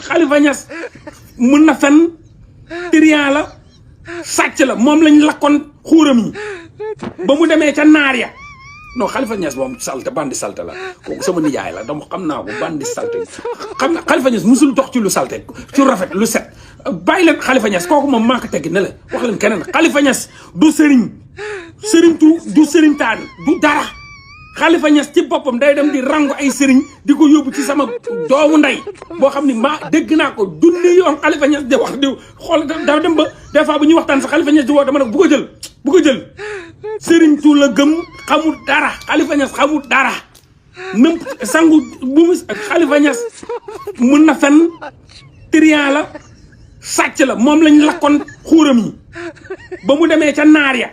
Khalifa Niass mën na fen trian la sàcc la moom lañ lakkoon xuuram yi ba mu demee ca naar ya non Khalifa Niass moom salte bandi salte la kooku sama nijaay la dama xam naa ko bandi salte xam na Khalifa Niass musul dox ci lu salte ci rafet lu set bàyyi leen Khalifa Niass kooku moom maa ko teggi ne la wax leen keneen Khalifa Niass du sëriñ du sëriñ taan du dara Khalifa Niass ci boppam day dem di rangu ay sëriñ di ko yóbbu ci sama doomu ndey boo xam ni maa dégg naa ko junni yoon Khalifa Niass di wax di xool dafa dem ba des fois bu ñuy waxtaan sax Khalifa Niass di woo dama ne bu ko jël sëriñ tu la gëm xamul dara Khalifa Niass xamul dara même sangu bu mu Khalifa Niass mën na fen trian la sàcc la moom lañ lakkoon xuuram yi ba mu demee ca naar ya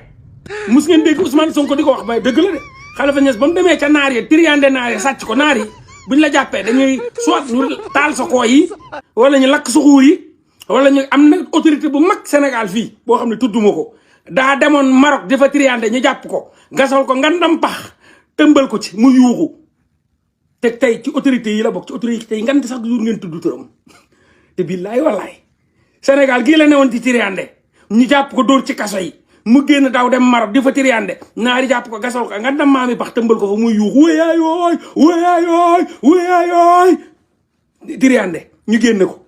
mus ngeen dégg Ousmane Sonko di ko wax bay dëgg la de Khalifa Niass ba mu demee ca naar ya triande naar ya sàcc ko naar yi buñ la jàppee dañuy soit ñu taal sa koo yi wala ñu lakk sa xuur yi wala ñu am na autorité bu mag Sénégal fii boo xam ne tudduma ko daa demoon Maroc dafa triande ñu jàpp ko gasal ko ngandam pax tëmbal ko ci mu yuuxu te tey ci autorité yi la bokk ci autorité yi ngand sax jour ngeen tudd turam te billaay wallaay Sénégal gii la newoon ci triande ñu jàpp ko dóor ci kaso yi mu génn daw dem Maroc di fa triande naari jàpp ko gasal ko ngandam maami pax tëmbal ko fa muy yuuxu wéyaayooy wéyaayooy wéyaayooy triande ñu génn ko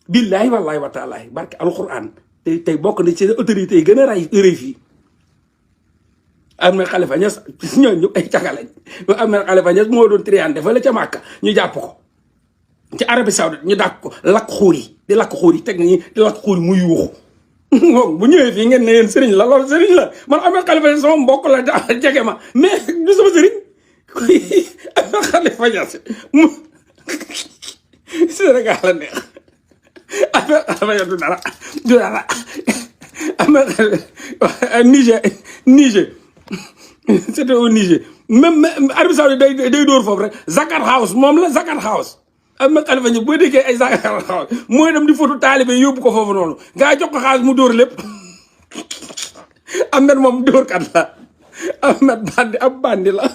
billaay wallaay wa taalaay barke alquran tey bokk na ci autorité yi gën a rëy fii am na Khalifa Niass ñooñu ñëpp ay cagalañ am na Khalifa Niass moo doon triande fa la ca Màkka ñu jàpp ko ci Arabie Saoudite ñu dàq ko lakk xuur yi di lakk xuur yi teg nii di lakk xuur yi muy yuuxu moom bu ñëwee fii ngeen ne yéen sëriñ la loolu sëriñ la man am na Khalifa Niass sama mbokk la jege ma mais du sama sëriñ am na Khalifa Niass mu Sénégal la neex affaire Khalifa Niass du dara am na Niger c'était au Niger même Arabie Saoudite day dóor foofu rek Zakat House moom la Zakat House am na Khalifa Niass boo déggee ay Zakat House mooy dem di foto taalibe yóbbu ko foofu noonu gaa jox ko xaalis mu dóor lépp Ahmed moom dóorkat la Ahmed bandi ab bandi la